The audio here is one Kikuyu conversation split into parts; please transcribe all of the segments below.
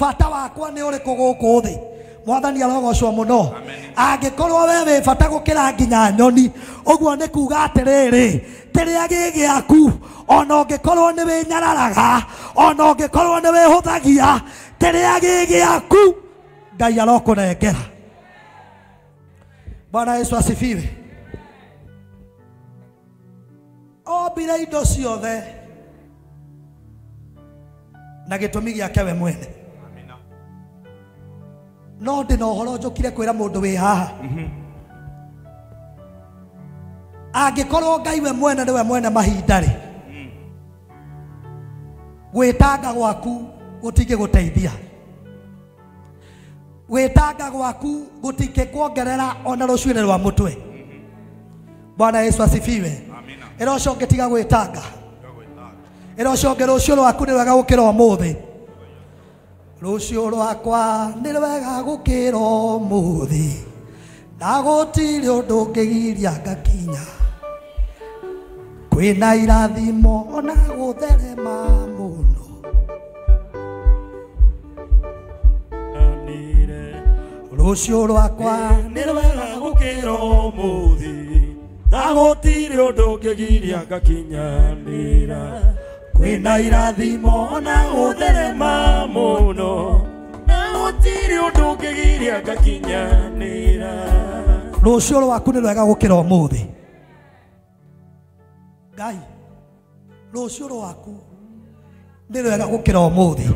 Bata wakwa nĩ ũrĩkũ gũkũ thĩ? Mwathani arogocwo mũno. Angĩkorwo we wĩ bata gũkĩra nginya nyoni, ũguo nĩ kuga atĩrĩrĩ, kĩrĩa gĩ gĩaku ona ũngĩkorwo nĩ wĩnyararaga, ona ũngĩkorwo nĩ wĩhũthagia, kĩrĩa gĩ gĩaku Ngai arokũnengera. Bwana Yesu asifiwe. Ombire indo ciothe na gĩtũmi gĩake we mwene. No ndĩ na ũhoro njũkire kwĩra mũndũ wĩ haha. Angĩkorwo Ngai we mwene nĩwe mwene mahinda rĩ, gwĩtanga gwaku gũtingĩgũteithia. Gwĩtanga gwaku gũtingĩkuongerera ona rũcuĩrĩ rwa mũtwe. Bwana Yesu asifiwe. Ĩra ũcio ũngĩ tiga gwĩtanga. Ĩra ũcio ũngĩ rũciũ rwaku nĩ rwega gũkĩra ũmũthĩ. Rũciũ rwakwa nĩ rwega gũkĩra ũmũthĩ, na gũtirĩ ũndũ ũngĩgiria ngakinya. Kwĩna irathimo ona gũtherema mũno. Rũciũ rwakwa nĩ rwega gũkĩra ũmũthĩ, na gũtirĩ ũndũ ũngĩgiria ngakinyanĩra. Kwĩna irathimo ona gũtherema mũno, na gũtirĩ ũndũ ũngĩgiria ngakinyanĩra. Rũciũ rwaku nĩ rwega gũkĩra ũmũthĩ. Ngai, rũciũ rwaku nĩ rwega gũkĩra ũmũthĩ.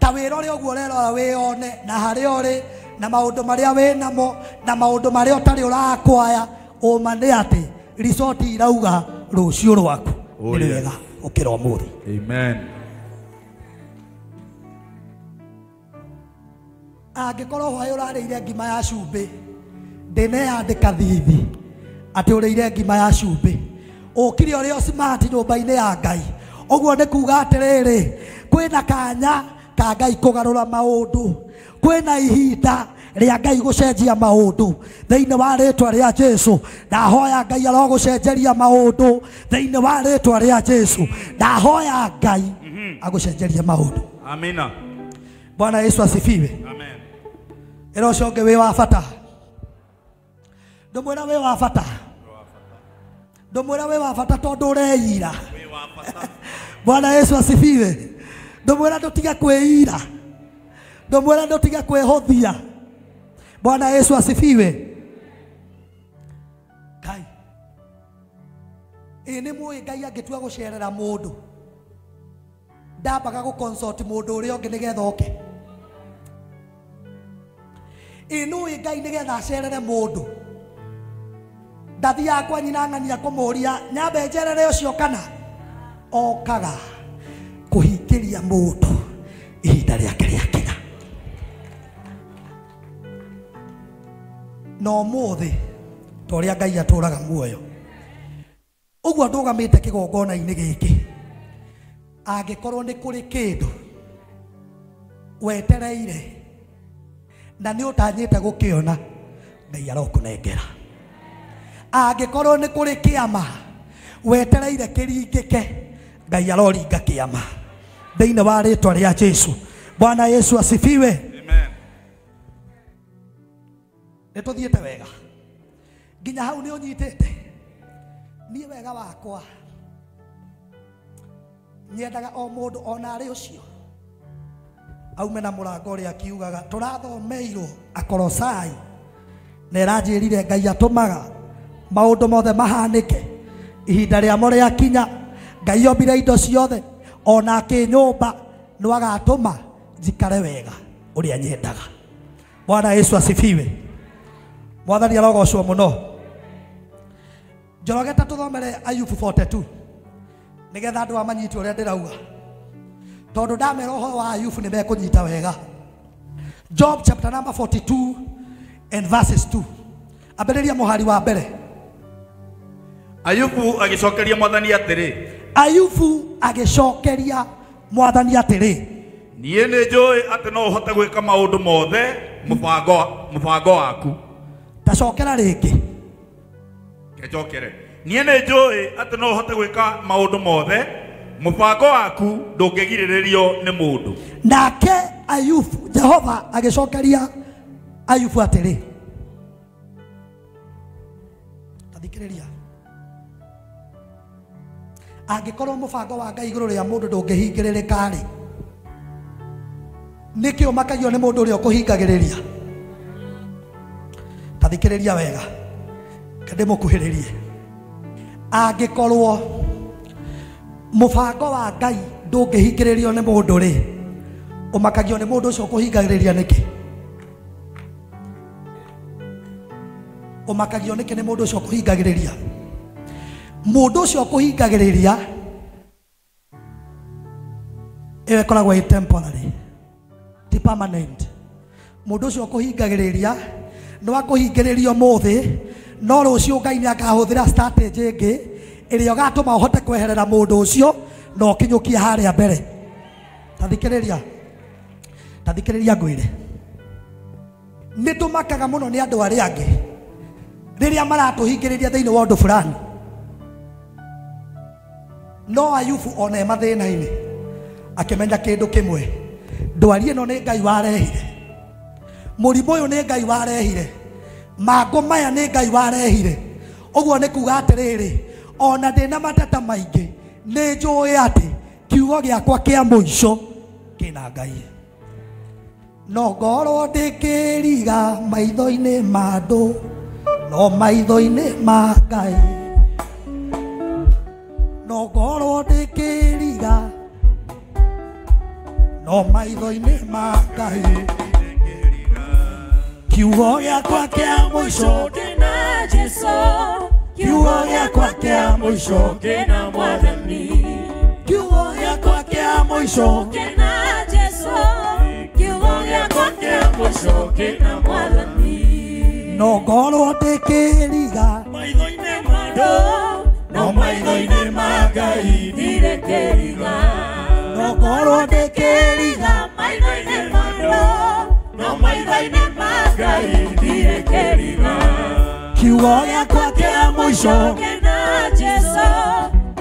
Ta wĩra ũrĩa ũguo ũrerora wĩyone, na harĩa ũrĩ, na maũndũ marĩa wĩ namo, na maũndũ marĩa ũtarĩ ũrakwaya, ũma nĩ atĩ resort irauga rũciũ rwaku nĩ rwega gũkĩra ũmũthĩ. Amen. Angĩkorwo hwaĩ ũrarĩire ngima ya cumbĩ, ndĩneyandĩka thithi atĩ ũrĩire ngima ya cumbĩ, ũkire ũrĩ o smart nyũmba-inĩ ya Ngai, ũguo nĩ kuga atĩrĩrĩ, kwĩna kanya ka Ngai kũgarũra maũndũ, kwĩna ihinda rĩa Ngai gũcenjia maũndũ thĩinĩ wa rĩtwa rĩa Jesu. Ndahoya Ngai arogũcenjeria maũndũ thĩinĩ wa rĩtwa rĩa Jesu. Ndahoya Ngai agũcenjerie maũndũ. Amina. Bwana Yesu asifiwe. Amen. Ĩra ũcio ũngĩ wĩ wa bata. Ndũmwĩra wĩ wa bata. Ndũmwĩra wĩ wa bata tondũ ũreira. Bwana Yesu asifiwe. Ndũmwĩra ndũtige kwĩira. Ndũmwĩra ndũtige kwĩhũthia. Bwana Yesu asifiwe. Ngai, ĩ nĩ mũĩ Ngai angĩtua gũcerera mũndũ, ndambaga gũ consult mũndũ ũrĩa ũngĩ nĩgetha oke. Ĩ nũĩ Ngai nĩgetha acerere mũndũ, ndathiaga kwa nyina ng'ania kũmũria nyambe njerere ũcio, kana okaga kũhingĩria mũndũ ihinda rĩake rĩakinya. Na ũmũthĩ ta ũrĩa Ngai atũraga muoyo, ũguo ndũgamĩte kĩgongona-inĩ gĩkĩ, angĩkorwo nĩ kũrĩ kĩndũ wetereire na nĩ ũtanyĩte gũkĩona, Ngai arokũnengera. Angĩkorwo nĩ kũrĩ kĩama wetereire kĩringĩke, Ngai aroringa kĩama thĩinĩ wa rĩtwa rĩa Jesu. Bwana Yesu asifiwe. Amen. Nĩ tũthiĩte wega nginya hau nĩ ũnyitĩte. Niĩ wega wakwa nyendaga o mũndũ ona arĩ ũcio aume na mũrango ũrĩa akiugaga tũrathomeirwo Akolosai, na ĩranjĩrire Ngai atũmaga maũndũ mothe mahanĩke ihinda rĩamo rĩakinya. Ngai ombire indo ciothe ona akĩnyũmba, no agatũma njikare wega ũrĩa nyendaga. Bwana Yesu asifiwe. Mwathani arogocwo mũno. Njoroge ta tũthomere Ayubu 42 nĩgetha andũ amanyite ũrĩa ndĩrauga, tondũ ndamera ũhoro wa Ayubu nĩ mekũnyita wega. Job chapter number 42 and verses 2. Ambĩrĩria mũhari wa mbere. Ayubu agĩcokeria Mwathani atĩrĩ. Ayubu agĩcokeria Mwathani atĩrĩ, Niĩ nĩ njũĩ atĩ no ũhote gwĩka maũndũ mothe mũbango waku. Tacokera rĩngĩ. Kejokere. Niĩ nĩ njũĩ atĩ no ũhote gwĩka maũndũ mothe, mũbango waku ndũngĩgirĩrĩrio nĩ mũndũ. Nake Ayubu Jehova agĩcokeria Ayubu atĩrĩ tathikĩrĩria angĩkorwo mũbango wa Ngai igũrũ rĩa mũndũ ndũngĩhingĩrĩrĩka rĩ nĩkĩ ũmakagio nĩ mũndũ ũrĩa ũkũhingagĩrĩria tathikĩrĩria wega ndĩmũkuhĩrĩrie angĩkorwo mũbango wa Ngai ndũngĩhingĩrĩrio nĩ mũndũ rĩ ũmakagio nĩ mũndũ ũcio ũkũhingagĩrĩria nĩkĩ ũmakagio nĩkĩ nĩ mũndũ ũcio ũkũhingagĩrĩria mũndũ ũcio ũkũhingagĩrĩria ĩyo ĩkoragwo ĩ temporary ti permanent mũndũ ũcio ũkũhingagĩrĩria no akũhingĩrĩrio mũthĩ no rũciũ Ngai nĩakahũthĩra strategy ĩngĩ ĩrĩa ĩgatũma ũhote kweherera mũndũ ũcio na ũkinyũkie harĩa mbere tathikĩrĩria tathikĩrĩria ngwĩre nĩ tũmakaga mũno nĩ andũ arĩa angĩ rĩrĩa maratũhingĩrĩria thĩinĩ wa ũndũ fulani no Ayubu ona e mathĩna-inĩ akĩmenya kĩndũ kĩmwe ndwari ĩno nĩ Ngai warehire mũrimũ ũyũ nĩ Ngai warehire mangũ maya nĩ Ngai warehire ũguo nĩ kuga atĩrĩrĩ ona ndĩna mateta maingĩ nĩ njũĩ atĩ kiugo gĩakwa kĩa mũico kĩna Ngai no ngorwo ndĩkĩriga maitho-inĩ ma andũ no maitho-inĩ ma Ngai no ngorwo ndĩkĩriga no maitho-inĩ ma Ngai kiugo gĩakwa kĩa mũico kĩna Jesũ kiugo gĩakwa kĩa mũico kĩna Mwathani kiugo gĩakwa kĩa mũico kĩna Jesũ kiugo gĩakwa kĩa mũico kĩna Mwathani no ngorwo ndĩkĩriga maitho-inĩ ma andũ no maitho-inĩ ma Ngai ndirĩ kĩriga no ngorwo ndĩkĩriga maitho-inĩ ma andũ no maitho-inĩ ma Ngai ndirĩ kĩriga kiugo gĩakwa kĩa mũico kĩna Jesũ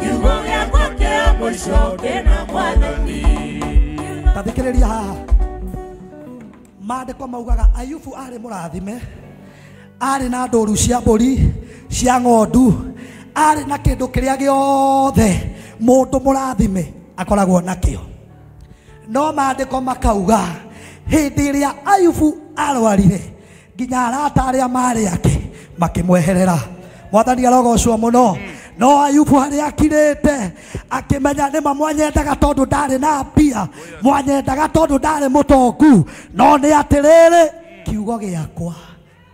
kiugo gĩakwa kĩa mũico kĩna Mwathani tathikĩrĩria haha maandĩko maugaga Ayubu arĩ mũrathime arĩ na ndũru cia mbũri cia ng'ondu arĩ na kĩndũ kĩrĩa gĩothe mũndũ mũrathime akoragwo nakĩo no maandĩko makauga hĩndĩ ĩrĩa Ayubu arwarire nginya arata arĩa marĩ ake makĩmweherera Mwathani arogocwo mũno no Ayubu harĩa akirĩte akĩmenya nĩma mwanyendaga tondũ ndarĩ na mbia mwanyendaga tondũ ndarĩ mũtongu no nĩ atĩrĩrĩ kiugo gĩakwa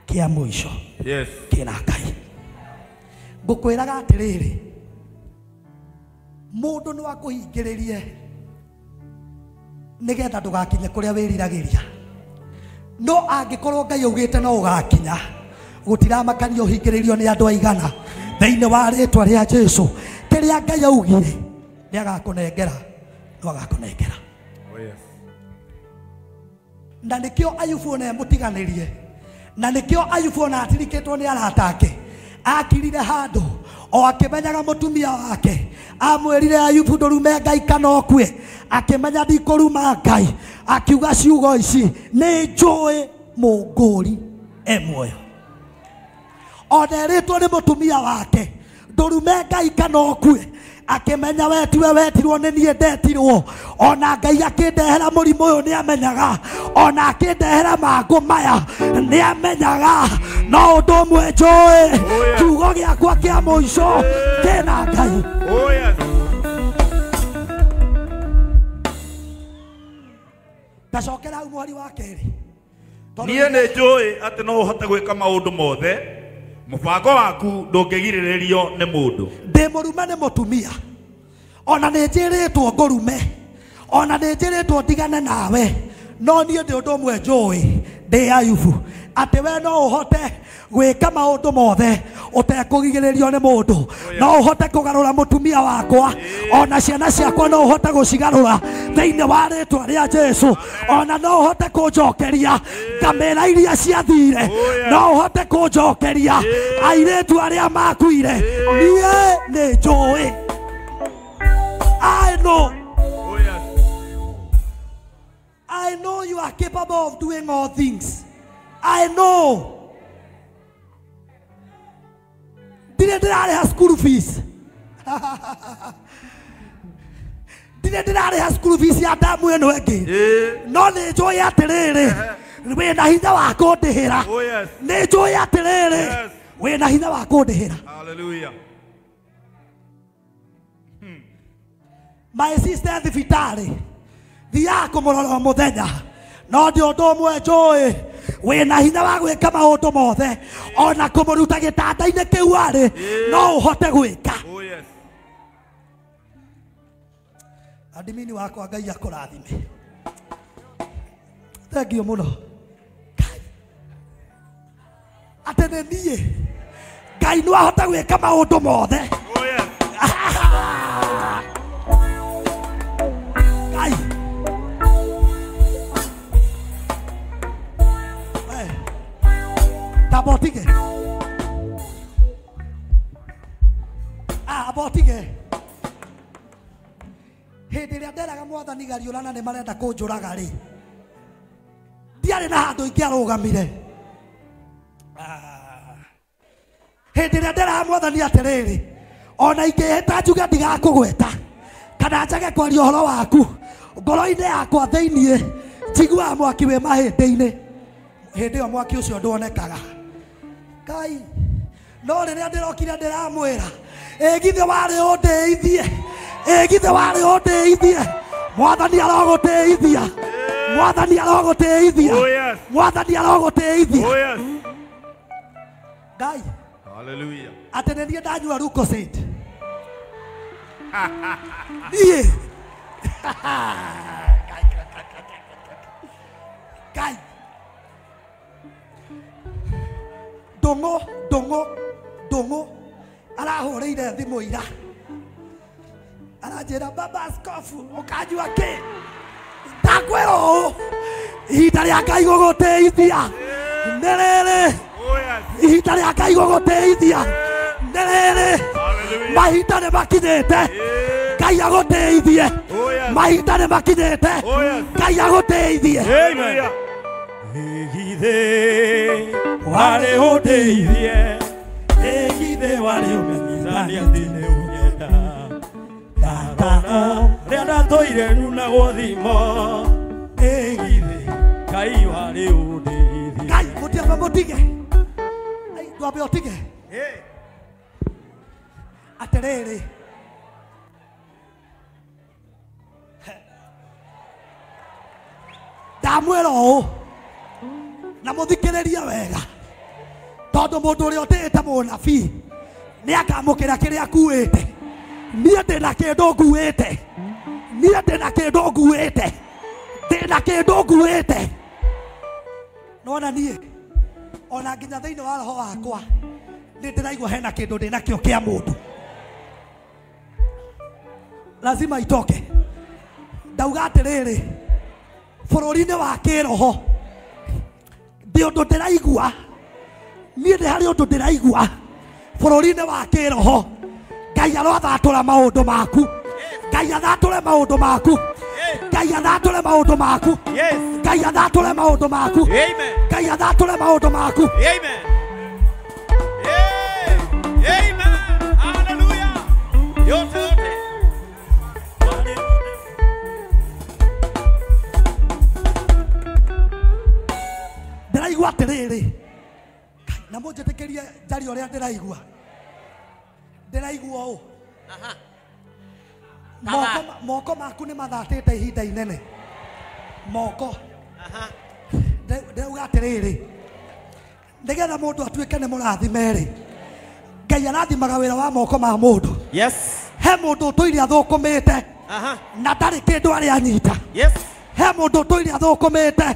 kĩa mũico yes kĩna Ngai ngũkwĩraga atĩrĩrĩ mũndũ no akũhingĩrĩrie nĩgetha ndũgakinye kũrĩa wĩriragĩria no angĩkorwo Ngai augĩte no ũgakinya gũtiramakania ũhingĩrĩrio nĩ andũ aigana thĩinĩ wa rĩtwa rĩa Jesũ kĩrĩa Ngai augire nĩ agakũnengera no agakũnengera oh yes na nĩkĩo Ayubu ona emũtiganĩrie na nĩkĩo Ayubu ona atirikĩtwo nĩ arata ake akirire handũ o akĩmenyaga mũtumia wake amwĩrire Ayubu ndũrume Ngai kana ũkue akĩmenya ndikũruma Ngai akiuga ciugo ici nĩ njũĩ mũngũri e muoyo ona erĩtwo nĩ mũtumia wake ndũrume Ngai kana ũkue akĩmenya we tiwe wetirwo nĩ niĩ ndetirwo ona Ngai akĩndehera mũrimũ ũyũ nĩ amenyaga ona akĩndehera mangũ maya nĩ amenyaga no ũndũ ũmwe njũĩ kiugo gĩakwa kĩa mũico kĩna Ngai oh yes tacokera hau mũhari wa kerĩ niĩ nĩ njũĩ atĩ no ũhote gwĩka maũndũ mothe mũbango waku ndũngĩgirĩrĩrio nĩ mũndũ ndĩ mũrume nĩ mũtumia ona nĩ njĩrĩtwo ngũrume ona nĩ njĩrĩtwo ndigane nawe no niĩ ndĩ ũndũ ũmwe njũĩ ndĩ Ayubu atĩ we no ũhote gwĩka maũndũ mothe ũtekũgirĩrĩrio nĩ mũndũ no ũhote kũgarũra mũtumia wakwa ona ciana ciakwa no ũhote gũcigarũra thĩinĩ wa rĩtwa rĩa Jesũ ona no ũhote kũnjokeria ngamĩra iria ciathire no ũhote kũnjokeria airĩtu arĩa makuire niĩ nĩ njũĩ I know. I I know you are capable of doing all things. I know. Ndirĩ ndĩrarĩha school fees. Ndirĩ ndĩrarĩha school fees ya damu ĩno ĩngĩ. No nĩ njũĩ atĩrĩrĩ, wĩna hinya wa kũndĩhĩra. Oh yes. Nĩ njũĩ atĩrĩrĩ, wĩna hinya wa kũndĩhĩra. Hallelujah. My sister thibitarĩ thiaga kũmũrora o mũthenya, no ndĩ ũndũ ũmwe njũĩ, wĩna hinya wa gwĩka maũndũ mothe, ona kũmũruta gĩtanda-inĩ kĩu arĩ, no ũhote gwĩka. Oh yes. Adimini wakwa Ngai akũrathime. Thank you mũno. Ngai. Atĩ nĩ niĩ Ngai no ahote gwĩka maũndũ mothe. Oh yes. Ngai. Abotige. Ah, abotige. Hĩndĩ ĩrĩa nderaga mwathani gariũrana nĩ marenda kũnjũraga rĩ, ndiarĩ na handũ ingĩarũgamire. Hĩndĩ ĩrĩa nderaga mwathani atĩrĩrĩ, ona ingĩhĩta njuge ndigakũgweta kana njage kwaria ũhoro waku, ngoro-inĩ yakwa thĩiniĩ njiguaga mwaki wĩ mahĩndĩ-inĩ. Hĩndĩ ĩyo mwaki ũcio ndwonekaga. Ngai, no rĩrĩa ndĩrokire ndĩramwĩra, ĩ githĩ warĩ ũndĩithie, ĩ githĩ warĩ ũndĩithie. Mwathani arogũtĩithia, mwathani arogũtĩithia, Oh yes. mwathani arogũtĩithia. Oh yes. Ngai, Hallelujah. atĩ nĩ niĩ ndanyua Lucozade. Niĩ. Ngai. Ndũng'ũ, ndũng'ũ, ndũng'ũ arahũrĩire thimũ ira, aranjĩra baba askofu ũkanyua kĩ? Ndakwĩra ũũ, ihinda rĩa Ngai gũgũtĩithia nĩ rĩrĩ. Oh yes. Ihinda rĩa Ngai gũgũtĩithia nĩ rĩrĩ. Hallelujah. Mahinda nĩ makinyĩte Ngai agũtĩithie. Oh yes. Mahinda nĩ makinyĩte Oh yes. Ngai agũtĩithie. Hallelujah. Ĩgithĩ warĩ ũndeithie, ĩgithĩ warĩ ũmenyithanie atĩ nĩ ũnyenda. Ndarora rĩa ndatũire nyunagwo thimo, ĩgithĩ Ngai warĩ ũndeithie. Ngai, mũtiambe mũtige. Ai, ndwambe ũtige. Atĩrĩrĩ, ndamwĩra ũũ na mũthikĩrĩrie wega, tondũ mũndũ ũrĩa ũtĩĩte mũnabii nĩ akamũkĩra kĩrĩa akuĩte. Niĩ ndĩna kĩndũ nguĩte, niĩ ndĩna kĩndũ nguĩte, ndĩna kĩndũ nguĩte. Nona niĩ ona nginya thĩinĩ wa roho wakwa nĩ ndĩraigua hena kĩndũ ndĩnakĩo kĩa mũndũ, lazima itoke. Ndauga atĩrĩrĩ, bũrũri-inĩ wa kĩroho ndĩ ũndũ ndĩraigua, niĩ ndĩ harĩ ũndũ ndĩraigua bũrũri-inĩ wa kĩroho. Ngai arothatũra maũndũ maku, Ngai athatũre maũndũ maku, Ngai athatũre maũndũ maku, Yes. Ngai athatũre maũndũ maku, Amen. Ngai athatũre maũndũ maku. Amen. Yeah. Amen. Hallelujah. Yote yote. Ndĩraigua atĩrĩrĩ, na mũnjĩtĩkĩrie njarie ũrĩa ndĩraigua. Ndĩraigua ũũ, moko maku nĩ mathatĩte ihinda inene. Moko ndĩrauga atĩrĩrĩ, nĩgetha mũndũ atuĩke nĩ mũrathime rĩ, Ngai arathimaga wĩra wa moko ma mũndũ. Yes. He mũndũ ũtũire athũkũmĩte na ndarĩ kĩndũ arĩ anyita. Yes. He mũndũ ũtũire athũkũmĩte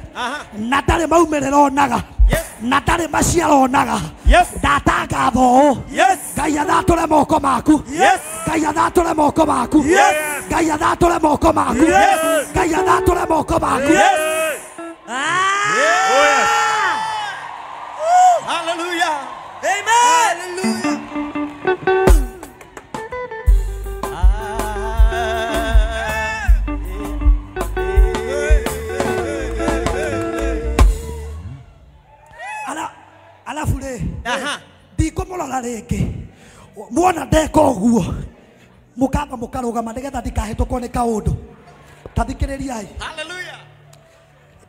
na ndarĩ maumĩrĩra onaga, Yes. na ndarĩ maciaro onaga. Yes. Ndatangatha ũũ, Yes. Ngai athatũre moko maku. Yes. Ngai athatũre moko maku. Yes. Ngai athatũre moko maku. Yes. Ngai athatũre moko maku. Yes. Oh yes. Hallelujah. Amen. Hallelujah. Ndikũmũrora rĩngĩ. Muona ndeka ũguo mukamba mukarugama nigetha ndikahĩtũkwo nĩ kaũndũ. Ta thikĩrĩriai. Hallelujah.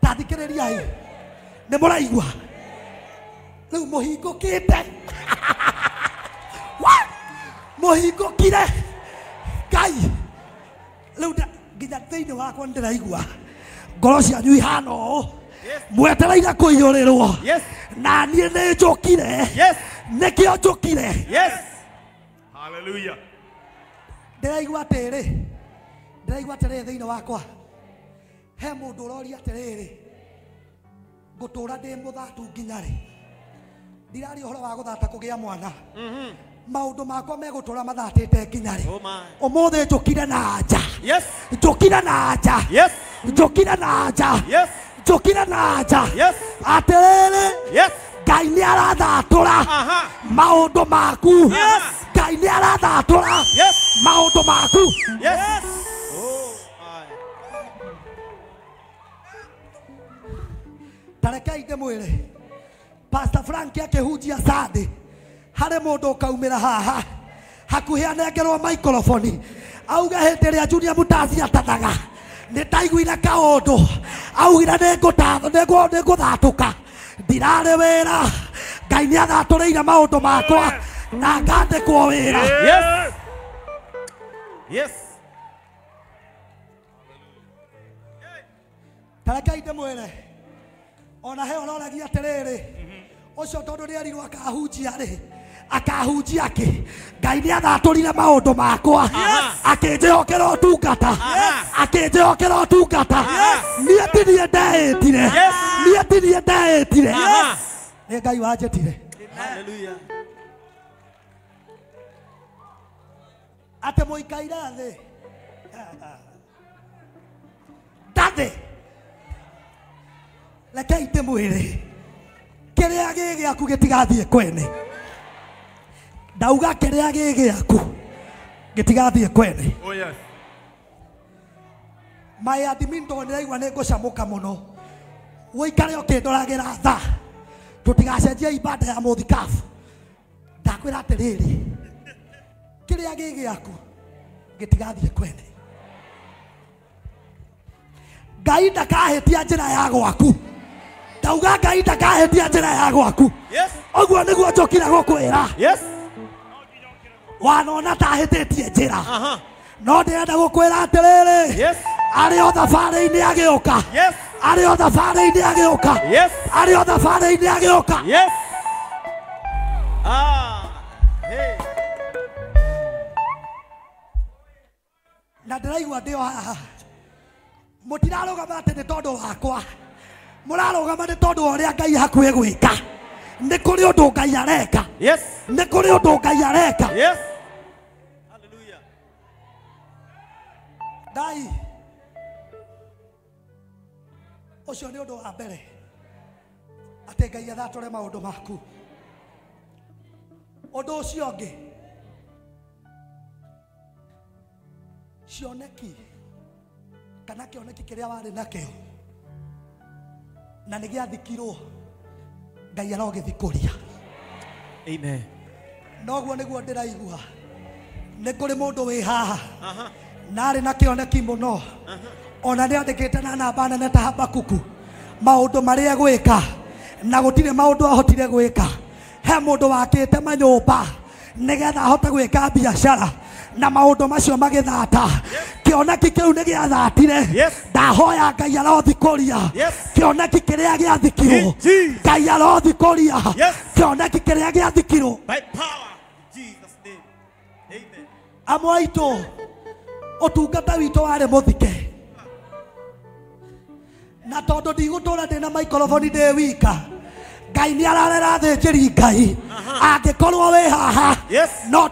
Ta thikĩrĩriai. Nĩ mũraigua? Rĩu mũhingũkĩte. Mũhingũkire. Ngai. Rĩu nginya thĩinĩ wakwa nĩndĩraigua ngoro cianyu ihana ũũ. Mwetereire kũiyũrĩrwo. Na niĩ nĩ njũkire. Nĩkĩo njũkire. Hallelujah. Ndĩraigua atĩrĩ, ndĩraigua atĩrĩrĩ thĩinĩ wakwa. He mũndũ ũroria atĩrĩrĩ, ngũtũra ndĩ mũthatu nginya rĩ? Ndiraria ũhoro wa gũthata kũgĩa mwana. Maũndũ makwa megũtũra mathatĩte nginya rĩ? Ũmũthĩ njũkire na nja. Njũkire na nja. Njũkire na nja. Njũkire na nja. Atĩrĩrĩ, Ngai nĩ arathatũra maũndũ maku. Ngai nĩ arathatũra maũndũ maku. Ta rekei ndĩmwĩre, Pastor Frank akĩhunjia Sunday, harĩ mũndũ ũkaumĩra haha hakuhĩ anengerwo microphone auge hĩndĩ ĩrĩa Junior Mutazi atathaga nĩ ndaiguire kaũndũ, augire nĩngũthatũka, ndirarĩ wĩra, Ngai nĩ athatũrĩire maũndũ makwa na ngandĩkwo wĩra. Ta rekei ndĩmwĩre, ona he ũroragia atĩrĩrĩ, ũcio tondũ nĩerirwo akahunjia rĩ, akahunjia kĩ? Ngai nĩ athatũrire maũndũ makwa, akĩnjĩhokera ũtungata, akĩnjĩhokera ũtungata. Niĩ ti niĩ ndeĩtire, niĩ ti niĩ ndeĩtire, nĩ Ngai wanjĩtire. Atĩ mũikaire thĩ ndathĩ. Rekei ndĩmwĩre, kĩrĩa gĩ gĩaku gĩtigathiĩ kwene. Ndauga kĩrĩa gĩ gĩaku gĩtigathiĩ kwene. My admin tondũ nĩraigua nĩ ngũcamũka mũno, ũikare ũkĩndoragĩra tha, tũtigacenjie ibada ya mũthikabu. Ndakwĩra atĩrĩrĩ, kĩrĩa gĩ gĩaku gĩtigathiĩ kwene. Ngai ndakahĩtia njĩra ya gwaku. Ndauga Ngai ndakahĩtia njĩra ya gwaku. Ũguo nĩguo njũkire gũkwĩra. Wanona tahĩtĩtie njĩra, no ndĩrenda gũkwĩra atĩrĩrĩ, arĩ o thabarĩ-inĩ agĩũka, arĩ o thabarĩ-inĩ agĩũka, arĩ o thabarĩ-inĩ agĩũka. Na ndĩraigua ndĩ o haha, mũtirarũgama atĩ nĩ tondũ wakwa, mũrarũgama nĩ tondũ wa ũrĩa Ngai hakuhĩ gwĩka. Nĩ kũrĩ ũndũ Ngai areka. Nĩ kũrĩ ũndũ Ngai areka. Ngai ũcio nĩ ũndũ wa mbere, atĩ Ngai athatũre maũndũ maku. Ũndũ ũcio ũngĩ, cioneki kana kĩoneki kĩrĩa warĩ nakĩo na nĩ gĩathikirwo, Ngai arogĩthikũria. Amen. Noguo nĩguo ndĩraigua nĩ kũrĩ mũndũ wĩ haha na arĩ na kĩoneki mũno, ona nĩ andĩkĩte na namba nene ta Habakuku maũndũ marĩa egwĩka, na gũtirĩ maũndũ ahotire gwĩka. He mũndũ wakĩte manyũmba nĩgetha ahote gwĩka biacara, na maũndũ macio magĩthata. Kĩoneki kĩu nĩ gĩathatire. Ndahoya Ngai arothikũria kĩoneki kĩrĩa gĩathikirwo. Ngai arothikũria kĩoneki kĩrĩa gĩathikirwo. Amwe aitũ ũtungata witũ warĩ mũthike, na tondũ ndigũtũra ndĩna microphone ndĩ wika, Ngai nĩ ararera athĩnjĩri Ngai. Angĩkorwo wĩ haha no